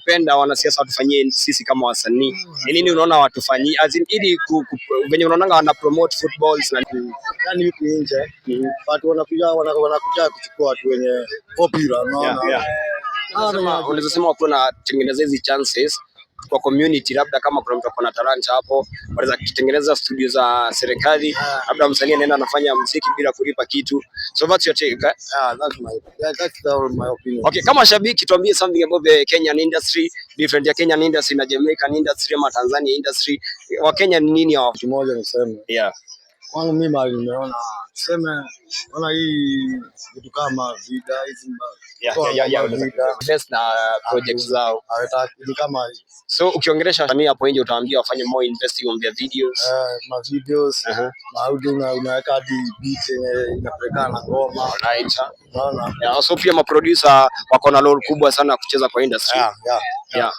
ungependa wanasiasa watufanyie sisi kama wasanii? Ni nini unaona watufanyie? As in, ili venye unaonanga wana promote footballs na Yani huku nje watu wanakuja kuchukua watu wenye popular, unaona. Unaweza sema wakuwa na tengeneza hizi chances kwa community, labda kama kuna mtu akona talanta hapo, wanaweza kutengeneza studio za serikali, labda msanii anaenda anafanya muziki bila kulipa kitu. So that's your take, eh? Yeah, that's my opinion. Okay, kama shabiki tuambie something about the Kenyan industry, different ya Kenyan industry na Jamaican industry ama Tanzania industry. Wa Kenya ni nini hawa? Kitu moja niseme. Kwangu mimi mahali nimeona, tuseme, ona hii vitu kama vida hizi vida. Invest na projects zao. Hawataki, ni kama So ukiongelesha wasanii hapo nje utaambia wafanye more investing on their videos. Ma videos, ma audio, unaweka hadi beat yenye inapelekana na ngoma. Unaona. Yeah, so pia ma producer wako na role kubwa sana kucheza kwa industry. Yeah.